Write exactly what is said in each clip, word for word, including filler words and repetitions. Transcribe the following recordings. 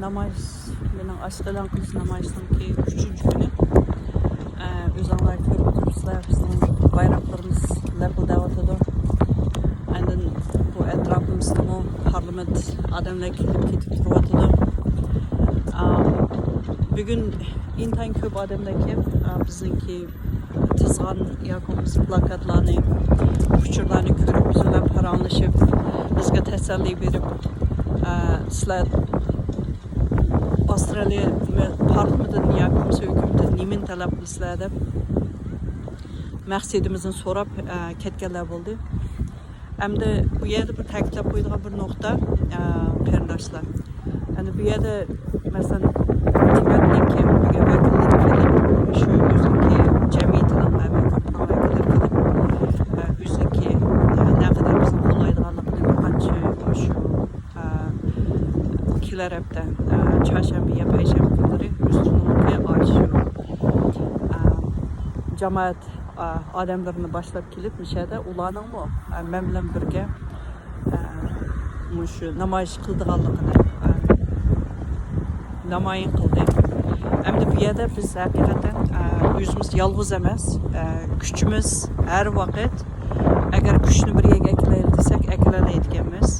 نامايىش، مېنىڭ ئاشىق ئېلان قىلىش نامايىشىنىڭكى ئۈچىنچى كۈنى. ئە، ئۆزۈڭلار كۆرۈپ تۇرۇپسىلەر، بىزنىڭ بايراقلىرىمىز لەپىلدەۋاتىدۇ. ئاندىن بۇ ئەتراپىمىزدىمۇ پارلامېنت ئادەملەر كېلىپ كېتىپ تۇرۇۋاتىدۇ. ئا، بۈگۈن ئىنتايىن كۆپ ئادەملەر كېلىپ، ئا، بىزنىڭكى تىزغان ياكى بولمىسا پلاكاتلارنى، ئۇچۇرلارنى كۆرۈپ، بىز بىلەن پاراڭلىشىپ، بىزگە تەسەللى بېرىپ، ئە، سىلەر ئاۋسترالىيە پارلامېنتىدىن ياكى بولمىسا ھۆكۈمىتىدىن نېمىنى تەلەپ قىلىسىلەر دەپ مەقسىتىمىزنى سوراپ، ئە، كەتكەنلەر بولدى. ئەمدى بۇ يەردە بىر تەكىتلەپ قويىدىغان بىر نۇقتا، ئە، قېرىنداشلار. يەنى بۇ يەردە، مەسىلەن، تىبەتنىڭكى بۈگۈن ۋەكىللىرى كېلىپ، شۇ ئۆزىنىڭكى جەمئىيىتىنىڭ ھەممە گۇرۇپپىنىڭ ۋەكىللىرى كېلىپ، ئە، ئۆزىنىڭكى، ئە، نەقەدەر بىزنى قوللايدىغانلىقىنى بىر قانچە شۇ، ئە، كېلەر ھەپتە، ئە، چارشەنبە يا پەيشەنبە كۈنلىرى ئۆزىنىڭكى ئاشۇ، ئە، جامائەت، ئە، ئادەملىرىنى باشلاپ كېلىپ، مۇشۇ يەردە ئۇلارنىڭمۇ، ئە، مەن بىلەن بىرگە، ئە، مۇشۇ نامايىش قىلىدىغانلىقىنى، ئە، نامايان قىلدى. ئەمدى بۇ يەردە بىز ھەقىقەتەن، ئە، ئۆزىمىز يالغۇز ئەمەس، ئە، كۈچىمىز ھەر ۋاقىت. ئەگەر كۈچنى بىر يەرگە ئەكېلەيلى دېسەك، ئەكېلەلەيدىكەنمىز.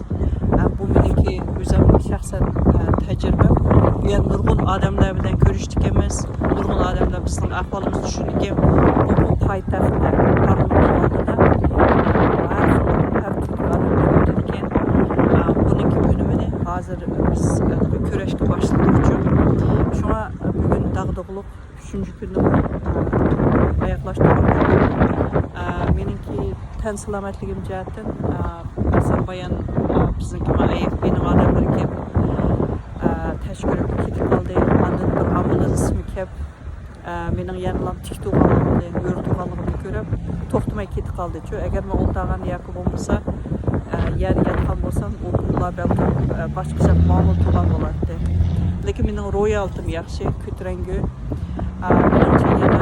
ئە، بۇ مېنىڭكى ئۆزۈمنىڭ شەخسەن، ئە، تەجرىبەم. بۇ يەردە نۇرغۇن ئادەملەر بىلەن كۆرۈشتىكەنمىز. نۇرغۇن ئادەملەر بىزنىڭ ئەھۋالىمىزنى چۈشىنىدىكەن. بۇ، بۇ پايتەختتە، پارلامېنت ئالدىدا، ئە، ھەر خىل، ھەر تۈردىكى ئادەملەر ئۆتىدىكەن. ئە، بۇنىڭكى ئۈنۈمىنى ھازىر بىز، ئە، كۈرەشكە باشلىدۇق. شۇڭا، ئە، بۈگۈن داغدۇغىلىق ئۈچىنچى كۈننىڭ، ئە، ئاياغلاشتۇرۇلدى. ئە، مېنىڭكى تەن سالامەتلىكىم جەھەتتىن، ئە، مەسىلەن، بايان، ئە، بىزنىڭكى ما ئەي ئېف پىنىڭ ئادەملىرى كېلىپ، ئە، تەشكىلاتقا كېتىپ قالدى. ئاندىن بىر ئامبۇلانسمۇ كېلىپ، ئە، مېنىڭ يەنىلا تىك تۇرغانلىقىمنى، ھۆر تۇرغانلىقىمنى كۆرۈپ، توختىماي كېتىپ قالدى. چۈ، ئەگەر مەن ئولتۇرغان ياكى بولمىسا، ئە، يەر ياتقان بولسام، ئۇ، ئۇلار بەلكىم، ئە، باشقىچە مۇئامىلە قىلغان بولاتتى. لېكىن مېنىڭ روھىيىتىم ياخشى، كۆتۈرەڭگۈ. ئە، مېنىڭچە يەنە